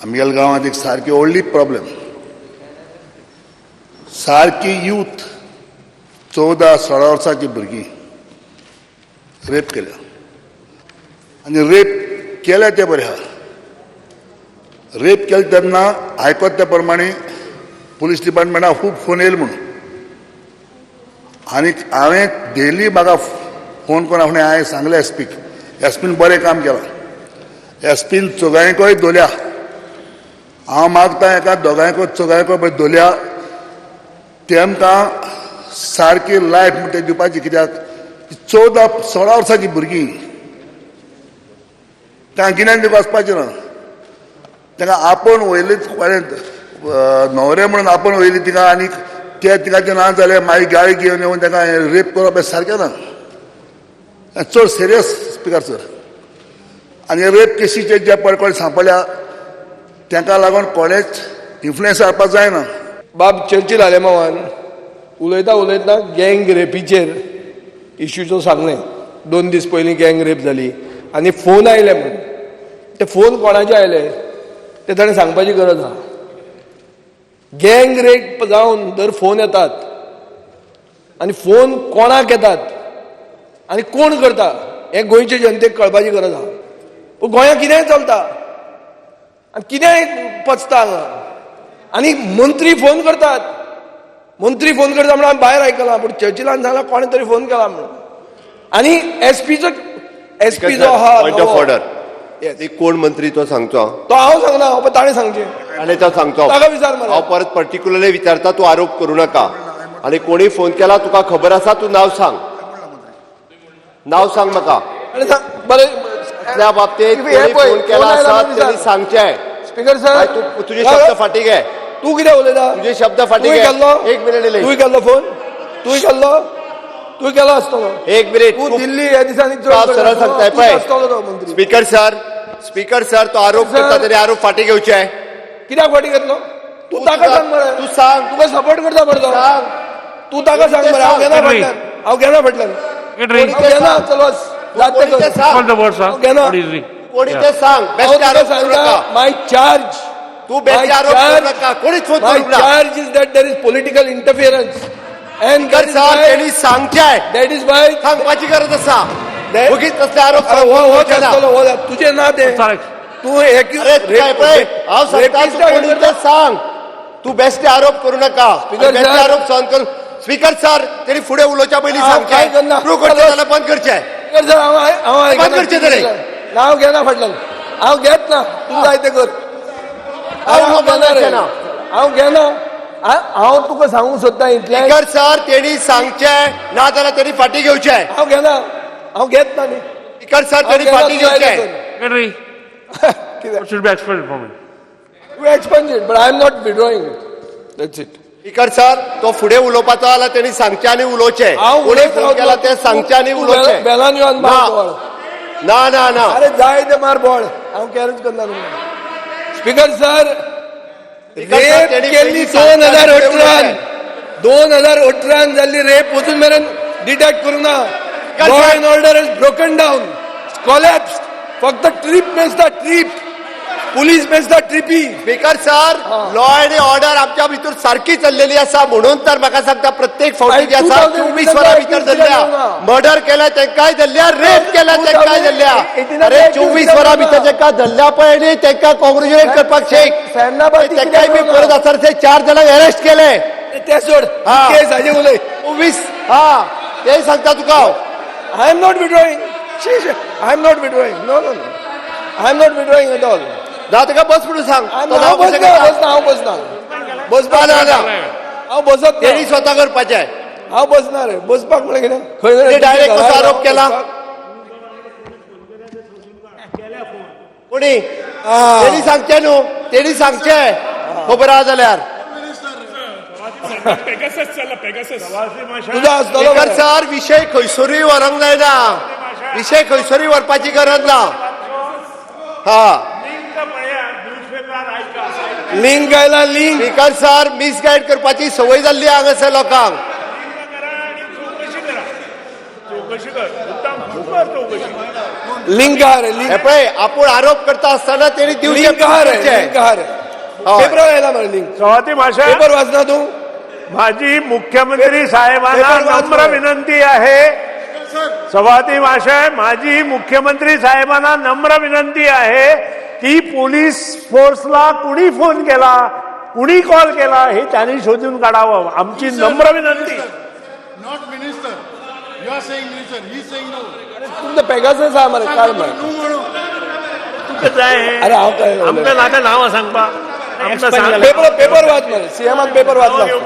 आमगेल्या गांवांत एक सारकी व्हडली प्रॉब्लेम, सारकी यूथ 14-16 वर्सांची भुरगीं रेप केल्या आनी रेप केल्या ते बरें आहा. रेप केले तेन्ना आयकत त्या प्रमाणे पुलीस डिपार्टमेंटाक खूब फोन येयले म्हणून आनी हांवें डेली म्हाका फोन करून आपणें हांवें सांगलें एसपीक. एसपीन बरें काम केलां. एसपीन चोगांयकय धोल्या. हांव मागता एका दोगांयकय चोगांयकय पळय धोल्या, तेमकां सारकी लायफ म्हणटा दिवपाची. कित्याक 14-16 वर्सांची भुरगीं तांकां गिन्यान दिवपाक वचपाचें ना. तांकां आपोवन वयलीच कोणें न्हवरे म्हणून आपोवन वयली तिका आनी ते तिका ना जाल्यार मागीर गाळी घेवन येवन ताका रेप करप हें सारकें ना. हें चड सिरियस स्पिकर सर. आनी रेप केसीचे जे पळय कोण सांपडल्या तांकां लागून कोणेच इन्फ्लुयन्स हाडपाक जायना. बाब चर्चिल आलेमावान उलयता उलयतना गँग रेपीचेर इश्यूचो सांगलें. 2 दीस पयलीं गँग रेप जाली आनी फोन आयले म्हूण. ते फोन कोणाचे आयले ते ताणें सांगपाची गरज आहा. गँग रेप जावन जर फोन येतात आनी फोन कोणाक येतात आनी कोण करता हें गोंयचे जनतेक कळपाची गरज आहा. पूण गोंयांत कितेंय चलता आनी कितेंय पचता हांगा. आनी मंत्री फोन करतात, मंत्री फोन करता म्हणून हांवें भायर आयकलां, पूण चर्चिलान सांगलां कोणें तरी फोन केला म्हणून. आनी एसपीचो, एसपी जो आहा पॉयंट ऑफ ऑर्डर. Yes. कोण मंत्री तो सांगचो. तो हांव सांगना, पण ताणें सांगचें. आनी तो सांगचो. ताका विचार मरे. हांव परत पर्टिक्युलरली विचारता, तूं आरोप करूं नाका. आनी कोणी फोन केला तुका खबर आसा, तूं नांव सांग, नांव सांग म्हाका. आनी सांग बरें. त्या बाबतीत हे कोणी पळय, फोन केला फोन आयला आसा म्हणून तेणी विचार. सांगचें. स्पीकर सर, बाय, तूं तुजे शब्द फाटीं घे. तूं कितें उलयता? तुजे शब्द फाटीं तुवें घे. केल्लो? एक मिनिट इले. तुवें केल्लो फोन? तुवें केल्लो? तुवें केलो आसतलो. एक मिनिट. तूं दिल्ली ह्या दिसांनी चड हांव सरळ सांगता, तूं पळय. आसतलो तो मंत्री. स्पीकर सर, स्पीकर सर, तो आरोप सर. करता तेणी आरोप फाटीं घेवचे. कित्याक फाटीं घेतलो तूं? ताका सांग मरे. तूं सांग. तुका सपोर्ट करता मरे तो. सांग. तूं ताका सांग मरे. हांव घेना Secretary. फाटल्यान, हांव घेना फाटल्यान. Secretary, हांव घेना, चल वच, जात ते कोणी ते कर. सांग. call the word, sir. Okay, no. What is it? कोणी Yeah. ते सांग. हांव बेश्टे तुका आरोप करूं सांगता, नाका. माय चार्ज, तूं बेश्टे आरोप करूं नाका. कोणीच फोन माय करूंक ना. Charge is that there is political interference and speaker sir, तेणी सांगचें. That is why सांगपाची गरज आसा. That- ओगीच तसले आरोप हो हो करचे ना. आसतलो हो तुजें ना तें. Sorry. तूं एक अरे तुका पळय, हांव सांगता, तूं कोणी ते सांग. तूं बेश्टे आरोप करूं नाका. स्पीकर बेश्टे सर. आरोप सहन करू. स्पीकर सर, तेणी फुडें उलोवच्या पयलीं हांव काय सांगचें. करना. प्रूव करचें जाल्यार बंद करचें. सर, हांव हांव बंद करचें तरी. हांव घेना फाटल्यान, हांव घेत ना. तूं जाय तें कर. हांव हांव बंद घेना रे. करचें ना. हांव घेना. हांव तुका सांगूंक सोदता इतलें. स्पीकर सर, तेणी सांगचें, ना जाल्यार तेणी फाटीं घेवचें. हांव घेना, हांव घेत ना न्ही. स्पीकर सर, हांव तेणी घेना, फाटीं तूं जाय तें घेवचें. कर. Secretary, कितें? what should be expected from him? You expunge it, but I am not withdrawing it. That's it. Speaker sir, तो फुडें उलोवपाचो जाल्यार तेणी सांगचें आनी उलोवचें. हांव कोणी उलयत फोन केला तें सांगचें आनी उलोवचें. बेलान येवन मार ना. बोळ. ना ना ना. अरे जाय ते मार बोळ, हांव कॅरच करना. Speaker sir, speaker sir, rape तेणी केल्ली पयलीं 2018 सांगचें. 2018 जाल्ली रेप वचून मेरेन डिटेक्ट करूंक ना. Speaker law sir. And order is broken down, collapse. फक्त ट्रीप मेजता, ट्रीप पुलीस मेजता ट्रिपी. स्पीकर सर, लॉ आनी ऑर्डर आमच्या भितर सारकी चल्लेली आसा म्हणून तर म्हाका सांगता, प्रत्येक फावटी जी आसा 2018 24 वरां भितर धरल्या. मर्डर केल्या तेंकाय धरल्या, रेप केल्या तेंकाय धरल्या. अरे, 24 वरां भितर जेका धरल्या पळय न्ही, तेंकां कॉंग्रेच्युलेट करपाक शेक. तेंकाय बी परत आसा ते चार जाणांक अरेस्ट केले. ते सोड. हा. केस हाजे उलय. 24, हा, ते सांगता तुका हांव. I am not withdrawing. I am not withdrawing. No, no, no. I am not withdrawing at all. ना, तुका बस म्हणून सांग. तो हांव नांव कशें बसना. करता? बसना, हांव बसना. बसपाक ना, ना. हांव बसत ना. तेणी स्वता करपाचें. हांव बसना रे. बसपाक म्हळ्यार कितें? खंय ते direct कसो आरोप केला? कोणी तेणी सांगचें न्हू, तेणी सांगचें खबर आहा जाल्यार. पेगासस चला, पेगासस. तुजो आसतलो स्पीकर मरे. सर, विशय खंयसरूय व्हरूंक जायना. विशय खंयसरूय व्हरपाची गरज ना, हा. न्यूजपेपर ऐका. लिंक आयला, लिंक. स्पीकर सर, मिसगायड करपाची संवय जाल्ली हांगासर लोकांक. करा आणि चौकशी करा, चौकशी कर. मुद्दाम. चौकशी. लिंक आहा रे, लिंक. हे पळय, आपूण आरोप करता आसतना तेणी दिवचे लिंक आहा रे, करचे. लिंक आहा रे. हय. पेपर आयला मरे लिंक. सभापती महाशय, पेपर वाचना तूं? माझी मुख्यमंत्री साहेबांना पेपर वाच नम्र बरं. विनंती आहे. सभापती महाशय, माझी मुख्यमंत्री साहेबांना नम्र विनंती आहे की पोलीस फोर्सला कुणी फोन केला, कुणी कॉल केला हे त्यांनी शोधून काढावं. आमची नम्र विनंती. Not minister. You are saying minister. He is saying no. तुमचं पेगासस आहा मरे, काड मरे. No म्हणून. तुमचं आहे. अरे हांव काय आमकां नाका नांवां सांगपा, आमकां सांग. पेपर, पेपर वाच मरे, सीएमान पेपर वाचला. घेवपा.